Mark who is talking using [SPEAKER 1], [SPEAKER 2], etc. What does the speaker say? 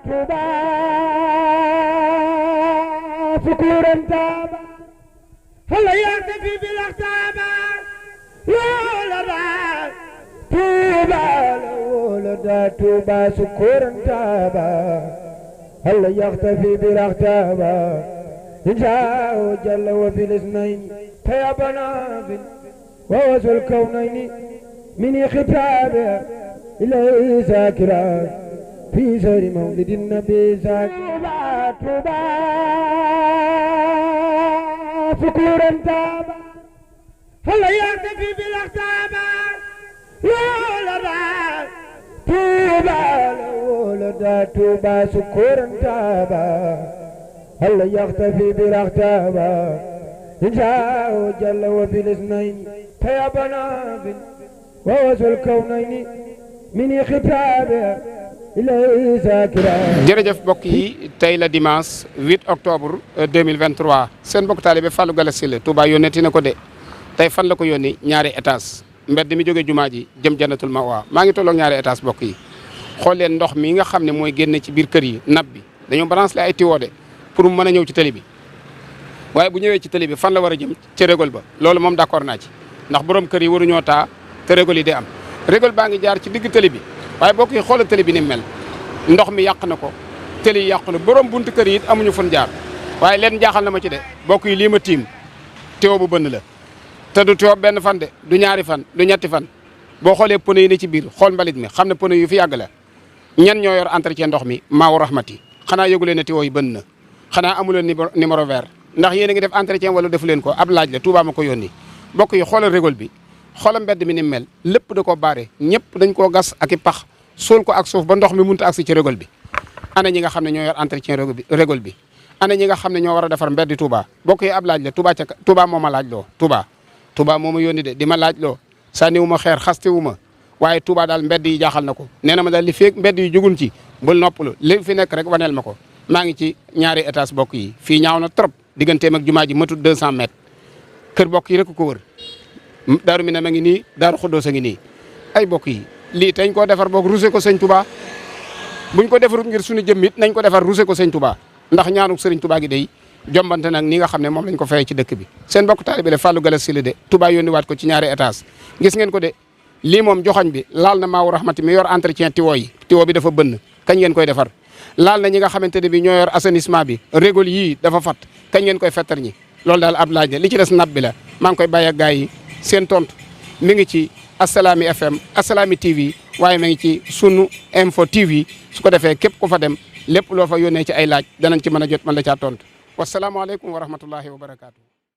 [SPEAKER 1] Touba شكورا تابا هلا يكتفي بالاختابة لولا توبا لولا توبا شكورا تابا هلا يختفي بالاختابة إن جاء جل وفي الاثنين تيابنا ووزن الكونين من خطابه إليه ذاكرا في سير مولد النبي ذاكرا توبا شكورا تابا هلا يكتفي بالاختابة لولا توبا شكورا تابا هلا يختفي بالاختابة إن جاء جل وفي الاثنين تيابنا ووزن الكونين من خطابه
[SPEAKER 2] jërëjëf mbokk yi tey la dimanche 8 octobre 2023 seen mbokk taalibe Fallou Galass Syll Touba yónneeti na ko de tey fan la ko yónni ñaari étage mbedd mi jóge jumaa ji jëm Jannatul Mawa maa ngi tolloog ñaari étage mbokk yi xool leen ndox mi nga xam ne mooy génne ci biir kër yi nab bi dañoo branché ay tuyau de pour mu mën a ñëw ci tëli bi waaye bu ñëwee ci tëli bi fan la war a jëm ci régol ba loolu moom d'accord naa ci ndax borom kër yi waruñoo taa te régol yi day am régol baa ngi jaar ci digg tëli bi waaye boo koy xoolal tëli bi ni mel ndox mi yàq na ko tëli yi yàqu na borom buntu kër yi it amuñu fun jaar waaye leen jaaxal na ma ci de bokk yi lii ma tiim teew bu bënn la te du teew benn fan de du ñaari fan du ñetti fan boo xoolee pneu yi ne ci biir xool mbalit mi xam ne pneu yu fi yàgg la ñan ñoo yor entretien ndox mi Maawu Rahmati xanaa yëgu leen ne teew yi bënn na xanaa amu leen numéro vert ndax yéen a ngi def entretien wala defu leen ko ab laaj la Touba ma ko yónni bokk yi xoolal régol bi xoolal mbedd mi ni mel lépp da koo baare ñëpp dañ koo gas ak i pax suul ko ak suuf ba ndox mi mënut a agsi ci régol bi ana ñi nga xam ne ñoo yor entretien régol bi ana ñi nga xam ne ñoo war a defar mbeddi Touba bokk yi ab laaj la Touba moo ma laaj loo Touba moo ma yónni de di ma laaj loo sànniwu ma xeer xastewu ma waaye Touba daal mbedd yi jaaxal na ko nee na ma daal li feeg mbedd yi jugun ci bul noppalu li fi nekk rek waneel ma ko maa ngi ci ñaari étage bokk yi fii ñaaw na trop digganteem ak jumaa ji matut 200 mètres kër bokk yi rek ko wër daaru mi ne ma ngi nii daaru Xuddoos a ngi nii ay bokk yi lii teñ koo defar boog ruse ko sëñ Touba buñ ko defarut ngir suñu jëmm it nañ ko defar ruse ko sëñ Touba ndax ñaanuk sëriñ Touba gi day jombante nag ni nga xam ne moom lañ ko fayee ci dëkk bi seen bokk taalibe la Fallou Galass Syll de Touba yónni waat ko ci ñaari étage gis ngeen ko de lii moom joxoñ bi laal na Maawu Rahmati mi yor entretien tiwo yi tiwo bi dafa bënn kañ ngeen koy defar laal na ñi nga xamante ne bi ñoo yor assainissement bi régol yii dafa fat kañ ngeen koy fettar ñi loolu daal ab laaj la li ci des nab bi la maa ngi koy bàyyi ak gars yi seen tontu mi ngi ci Assalaamy FM Assalaamy TV waaye ma ngi ci sunu info TV su ko defee képp ku fa dem lépp loo fa yónnee ci ay laaj danañ ci mën a jot mën la caa tontu wasalaamaaleykum wa rahmatullahi wa barakaatu.